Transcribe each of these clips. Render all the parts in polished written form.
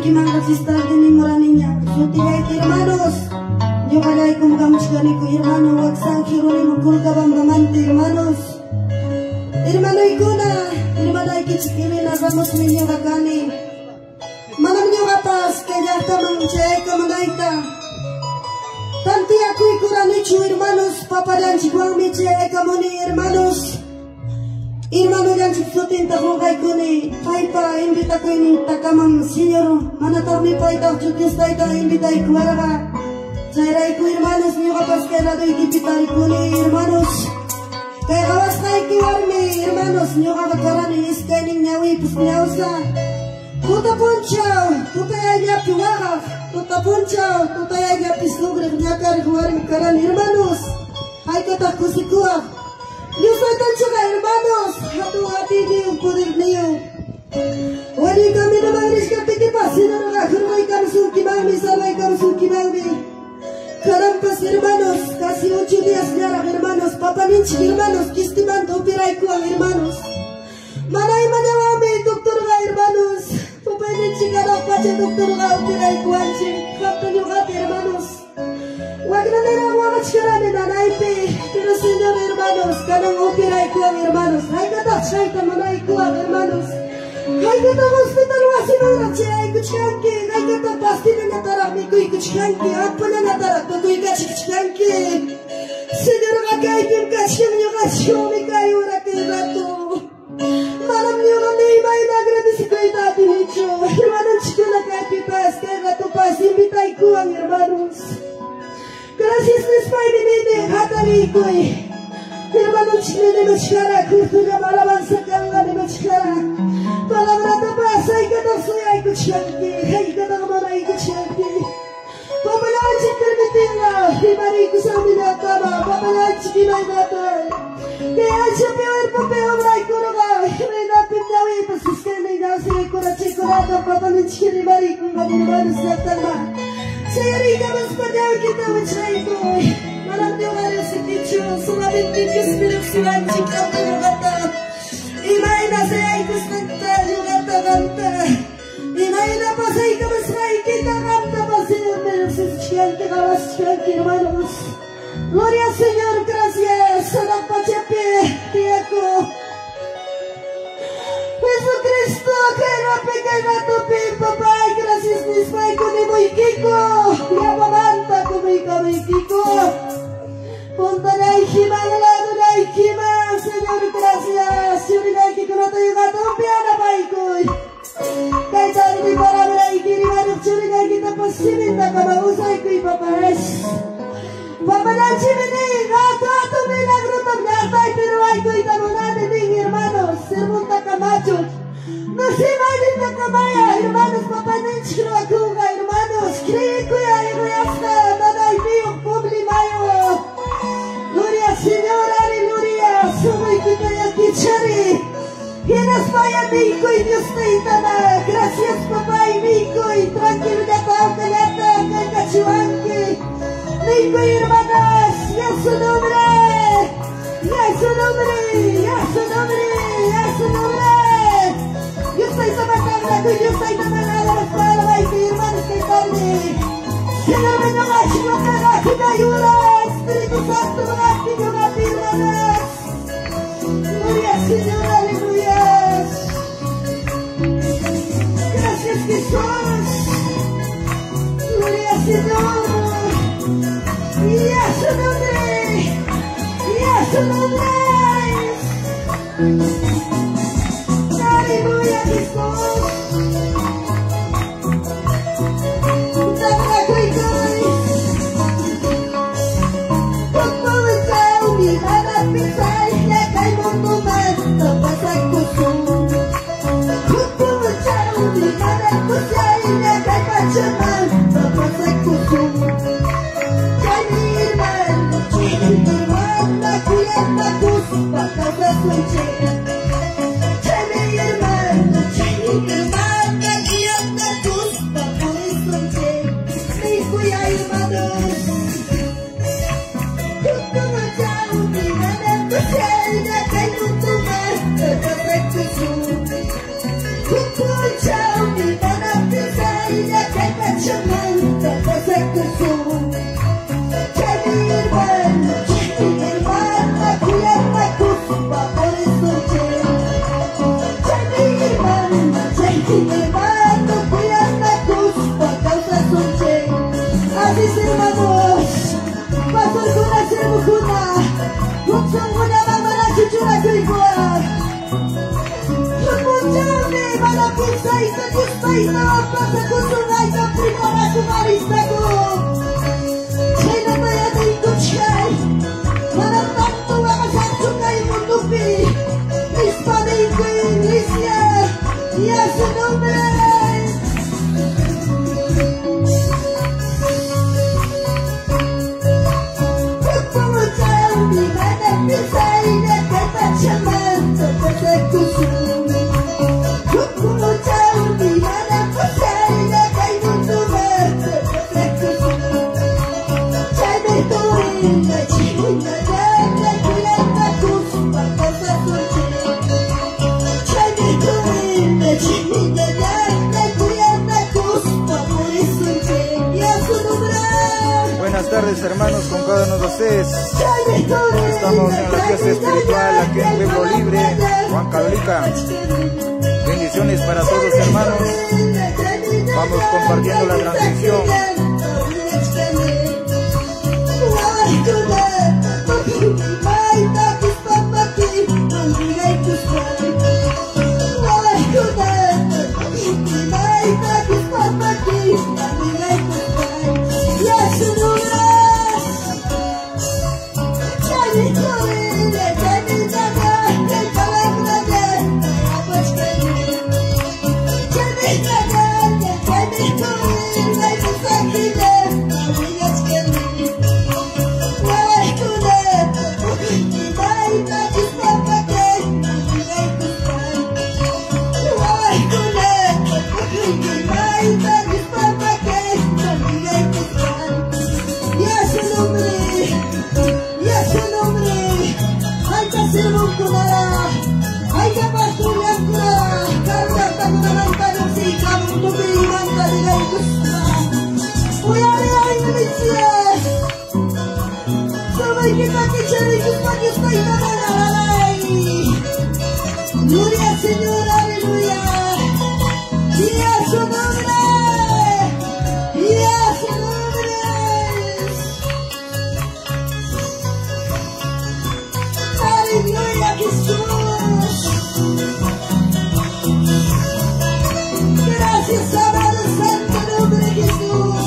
Sonquykimanqa tarde nimuraniña. Sutillayki hermanos. Ñuqallaykum kamuchkaniku hermano wak San Jerónimo Colcabambamanta hermanos. Hermanoykuna, hermanaykichik Elena Ramosmi ñuqa kani. Manam ñuqapas kay llaqtaman chayaykamunayta. Tantiyakuykuranichu hermanos, papallanchikwanmi chayaykamuni hermanos. Hermanollanchik sutinta qunqaykuni, paypa invitakuynintakamam Señor, manataqmi paytaqchu Dios tayta invitaykuwarqa. Chayrayku hermanos, ñuqapas kay ladoykipi tarikuni hermanos. Kay qawasqayki warmi hermanos, ñuqaqa karani iskaynin ñawiypis ñawsa. Tuta punchaw, tutayayllapi waqaq, tuta punchaw, tutayayllapi sufriq ñakariq warmi karani hermanos. Haykataq kusikuwaq. Dios taytanchikqa hermanos, hatun atiyniyuq poderniyuq. Wañuy caminoman rishkaptikipas Señorqa hurqaykamusunkimanmi, salvaykamusunkimanmi. Kananpas hermanos, casi 8 días ñaraq hermanos, papaninchik hermanos, kistimanta operaykuwan hermanos. Mana imallawanmi doctorqa hermanos, papayninchik hanaq pacha doctorqa operaykuwanchik, qamta ñuqata hermanos. Waqnaniraq waqachkarani nanaypi, pero Señor hermanos, kanan operaykuwan hermanos, haykataq chayta munaykuwan hermanos. Haykataq hospital wasimanraq chayaykuchkanki, haykataq pastillallataraq mikuykuchkanki, ampullanataraq tukuykachichkanki. Señorqa kaypim kachkan ñuqachkanmi kay hora kay rato. Manam ñuqa ni imayna agradecikuyta atinichu. Hermanonchikkuna kaypipas kay ratopas invitaykuwan hermanos. Gracias nispaymi nini hatariykuy. Hermanonchik nimachkara, kurtullam alabanza kanqa nimachkara. Palabratapas haykataq suyaykuchkanki, haykataq munaykuchkanki. Papallanchik permitinqa rimariykusaqmi ñaqama, papallanchik imaynata. Kay ancha peor obraykurqa, imaynapim ñawiypas iskaynin ñawsiykurachiykunata papaninchik rimariykunqa hermanos llaqtanman. Chayariykamaspa ñawikita wichqaykuy. Manam ñuqa riqsikichu, solamente Diosmi riqsiwanchik qamta ñuqata. Imayna sayaykusqanta ñuqata qamta. Imayna pasaykamasqaykita qamtapas Señormi riqsichkanki, qawasichkanki hermanos. Gloria al Señor, gracias. Hanaq pachapi tiyakuq Jesucristo, kay rapi kay ratopi, papay, gracias nispayku nimuykiku. Yapamanta kumuykamuykiku. Puntanaykiman, ladunaykiman, Señor, gracias. Churinaykikunata ñuqatumpi yanapaykuy. Kay tardi palabrayki rimaruq churinaykitapas simintakama usaykuy, papay. Papallanchikmi nin, rato rato milagrotam llaqtaypi ruwaykuyta munani nin hermanos, sermontakamachu. No sé maynintakamaya, hermanos, papaninchik ruwakunqa, hermanos, creeykuya iruyasqa nanayniyuq problemayuq. Gloria al Señor, aleluya, sunquykitaya kichari. Hinaspaya niykuy Dios taytama, gracias papay niykuy, tranquilillata awqallata kaykachiwanki. Niykuy hermanas, ya su nombre, ya su nombre, ya su nombre, ya su nombre. Dios taytama tablakuy, Dios taytama alabaspá alabayki hermanos kay tarde. Señor ñuqachik Espíritu Santo ñuqapi ñuqapi hermanas. Gloria al Señor, aleluya. Gracias Jesús. Gloria al Señor. Y a su nombre, y a su nombre. Aleluya Jesús. Mis hermanos, pastorkuna, siervokuna, huk sunqullaman manachu churakuykuwan. Huk mana pinsayta Dios paytawan pasakusunayta preparakuq alistakun. Chhaynata yachaykuchkay, manam tanto waqasaqchu kay mundopi. Nispa niyku iglesia, y a su nombre. Buenas tardes, hermanos, con cada uno de ustedes. Estamos en la fiesta espiritual aquí en Pueblo Libre, Huancavelica. Bendiciones para todos, hermanos. Vamos compartiendo la transmisión. Gloria al Señor, aleluya. Y a su nombre. Y a su nombre. Aleluya, Jesús. Gracias, amado santo nombre, Jesús.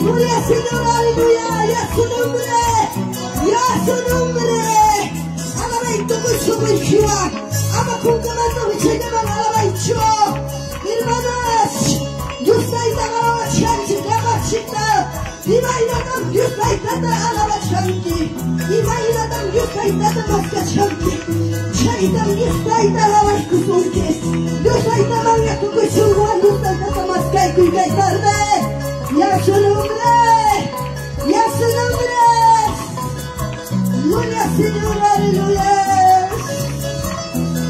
Gloria Señor, aleluya, ya su nombre, ya su nombre. Alabay tukoy sukoy kiwa, ama kungkamando wichaynaman alabaycho. Hermanas, Dios tayta alabachanki, kamachita. Imaynatam Dios taytata alabachanki, imaynatam Dios taytata maskachanki. Chaytam Dios tayta alabaykusunki. Dios taytaman tukoy sunwan Dios taytata maskaykuy kay tarde. Ya su nombre, ya su nombre. Gloria Señor, aleluya.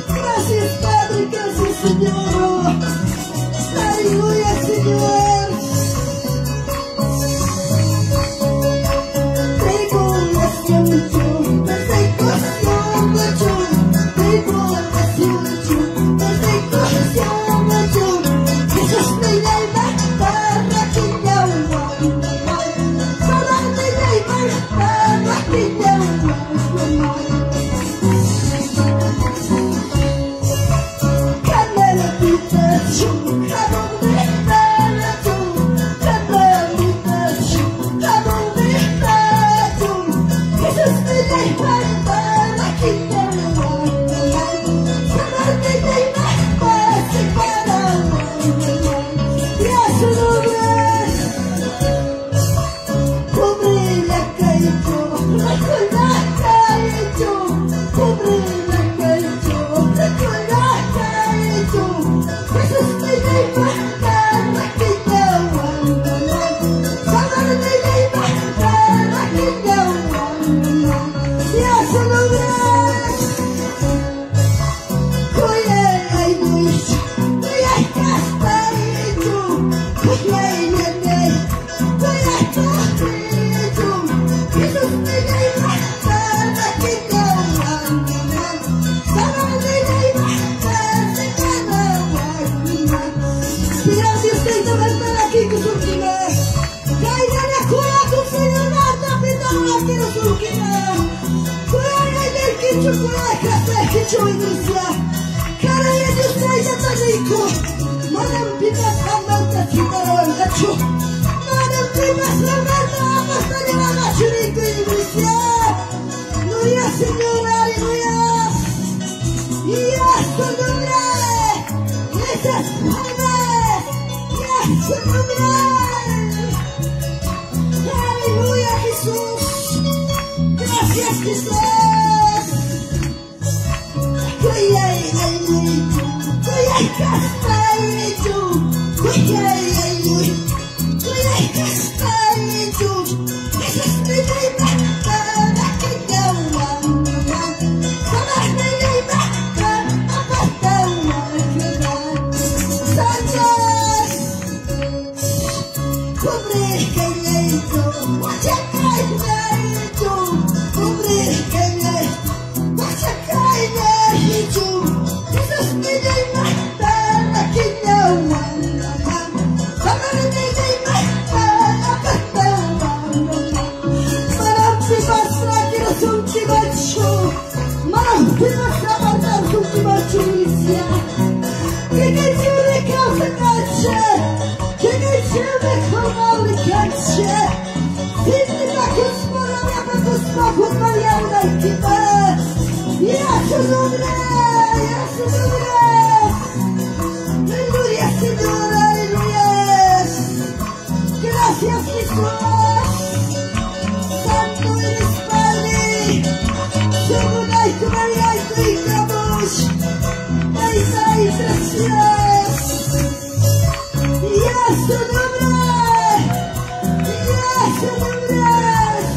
Gracias Padre, gracias Señor. Aleluya Señor. Jesús me llama para que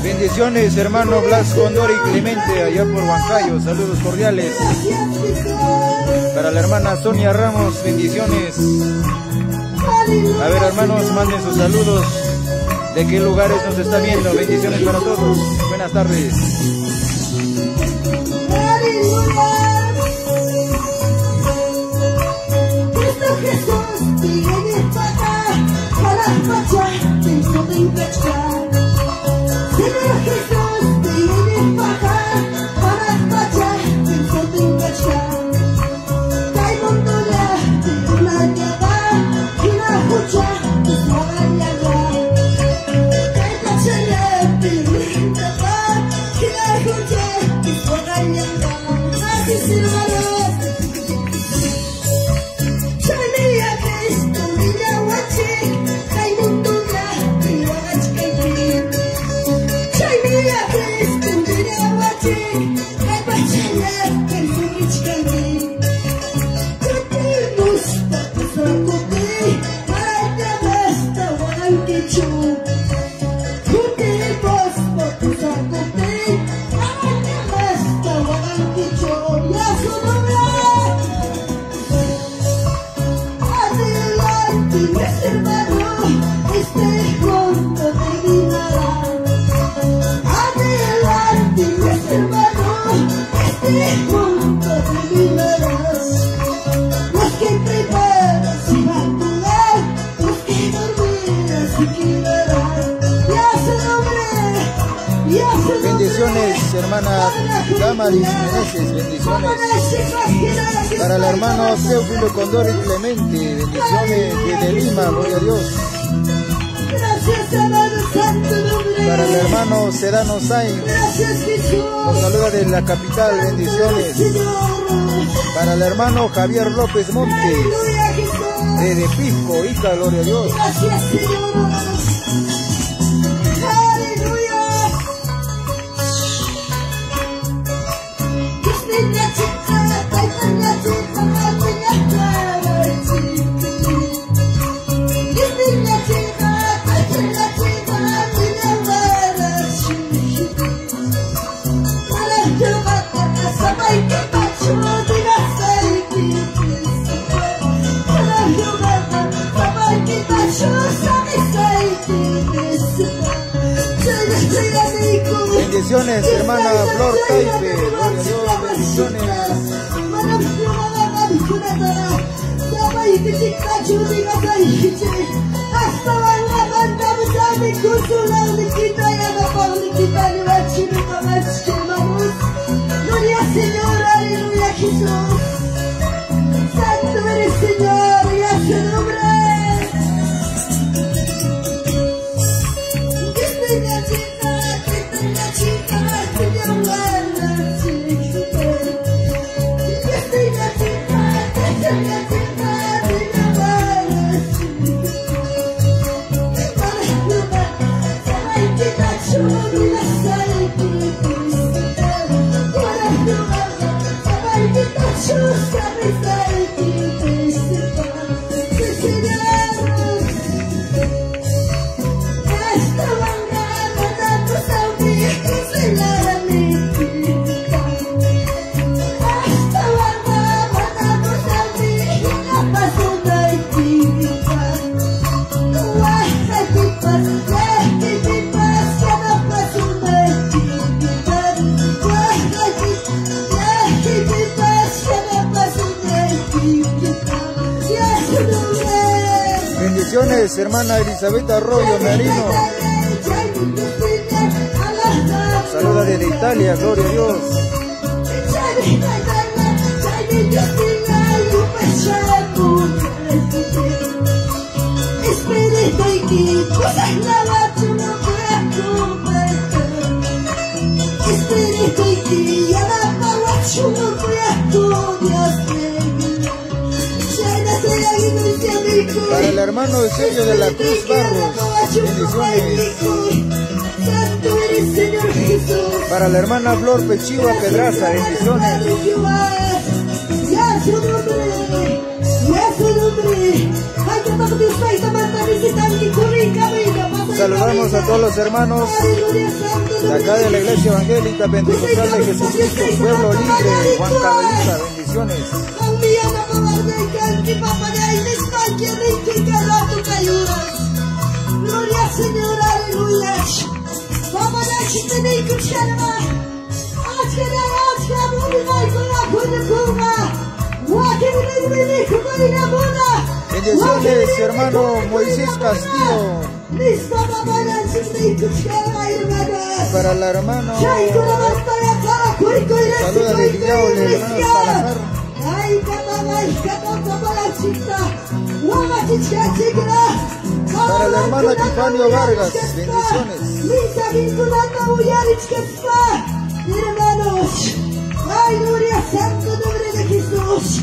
Bendiciones, hermano Blas Condori Clemente, allá por Huancayo. Saludos cordiales. Para la hermana Sonia Ramos, bendiciones. A ver, hermanos, manden sus saludos. De qué lugares nos está viendo. Bendiciones para todos. Buenas tardes. Bendiciones, hermana Damaris Meneses, bendiciones. Para el hermano Teófilo Condori Clemente, bendiciones desde Lima, gloria a Dios. Para el hermano Sedano Sainz, nos saluda desde la capital, bendiciones. Para el hermano Javier López Montes, desde Pisco, Ica, gloria a Dios. Bendiciones, hermana Flor Taipe, gloria a Dios, bendiciones. Gloria Señor, aleluya Jesús. Santo eres Señor, y a su nombre. Bendiciones, hermana Elizabeth Arroyo Merino. Saluda desde Italia, gloria a Dios. Para el hermano Eusebio de la Cruz Barros, bendiciones. Para la hermana Flor Pechiva Pedraza, bendiciones. Saludamos a todos los hermanos de acá de la Iglesia Evangélica Pentecostal de Jesucristo, Pueblo Libre, Huancavelica, bendiciones. Gloria al Señor, aleluya. Bendiciones, hermano Moisés Castillo. Para el hermano, saluda de Villaule, hermano Salazar. Para el hermano Epifanio Vargas, bendiciones. Hermanos, ay, gloria santo nombre de Jesús.